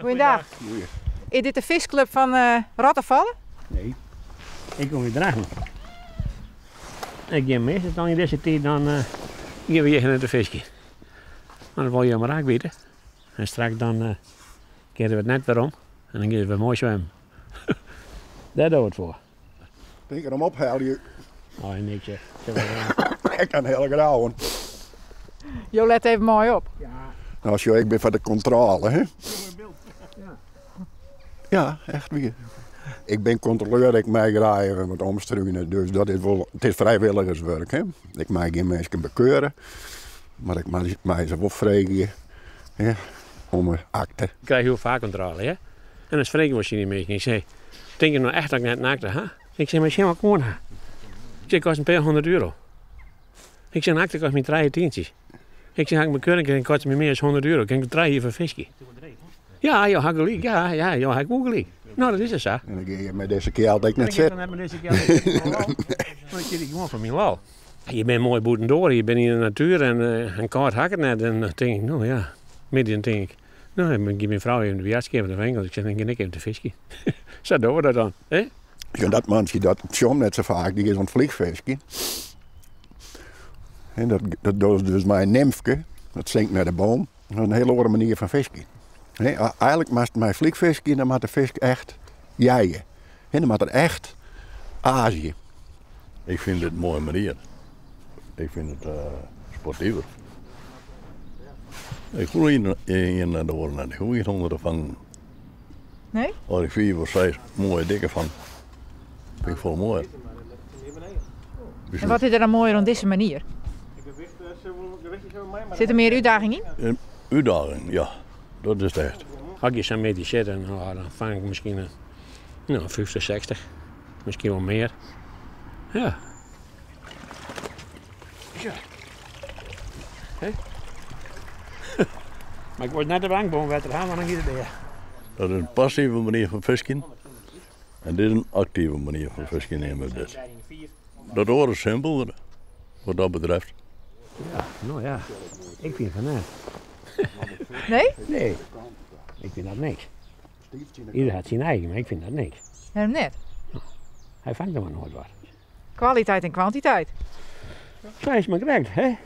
Goeiedag. Is dit de fiskclub fan Rottefalle? Nee, ik kom út Drachten. Ik gean meastal dan yn dizze tiid dan gean we hjir hinne te fiskjen. Mar dat wolle jo mar ek witte. En straks dan keare we it net werom en dan gean we wer moai swimmen. Dêr dogge we it foar. Tink er om ophelje. Oh, niks hè. Ik kan heel grauwen. Jo let even moai op. Nou, sjoch, ik bin foar de kontrôle, hè. Ja, echt wier. Ik bin kontroleur, ik mei graach even wat omstrunen, dus dat is wol, it is frijwilligerswurk, hè. Ik mei gjin minsken bekeure, mar ik mei se wol freegje, hè, om in akte. Ik krij hiel faak kontrôle, hè. En dan freegje ik wol tsjin dy minsken, ik sei, tink je no echt dat ik net in akte ha? Ik sei, mar sjen wat ik oan ha. Ik sei, it kost in pear hûndert euro. Ik sei, in akte kost my trije tientsjes. Ik sei, ha ik in bekeuring krigen, kostet my mear as hûndert euro. Kin ik der trije jier foar fiskje? Ja, jo ha gelyk. Ja, ja, jo ha ek wol gelyk. No, dat is dus sa. En dan gean je mei dizze kjeld ek net sitten. Dan gean ik net mei dizze kjeld sitten. Dan sit ik gewoan foar myn lol. Je binne moai bûtendoar, je binne yn de natuer en kâld ha ik it net. En dan tink ik, no ja, middeis tink ik, no, dan giet myn frou even de boadskip de winkel. Ik sei, dan gean ik even te fiskjen. Sa dogge we dat dan, hè? Ja, dat mantsje dat sjocht net sa faak, dy is oan it flykfiskjen. En dat, dat dogge se dus mei in nymfke, dat sinkt nei de boom. Dat is in hiele oare manier fan fiskjen. Eigenlik moatst mei flykfiskjen, dan moat de fisk echt jeie. Dan moat er echt aazje. Ik fyn dit in moaie manier. Ik fyn it sportiver. Ik hoech ien nei de oare net. Ik hoech gjin hûndert te fangen. Nee? As ik fiif of seis moaie dikke fang, fyn ik folle moaier. En wat is der dan moaier oan dizze manier? Sit der mear útdaging yn? Útdaging, ja. Dat is it echt. As je sa'n middei sitte, dan fang ik miskien in no, 50, 60. Miskien wol mear. Ja. Ja. Hè? Mar ik wol net de bankbonwetter ha, want dan giet it dea. Dat is in passive manier fan fiskjen. En dit is in aktive manier fan fiskjen, neame we dit. Dat oare is simpelder, wat dat betreft. Ja, no ja, ik fyn fan net. Nee? Nee, ik fyn dat niks. Ieder hat syn eigen, mar ik fyn dat niks. Wêrom net? Hy fangt der mar noait wat. Kwaliteit en kwantiteit. Sa is it mar krekt, hè?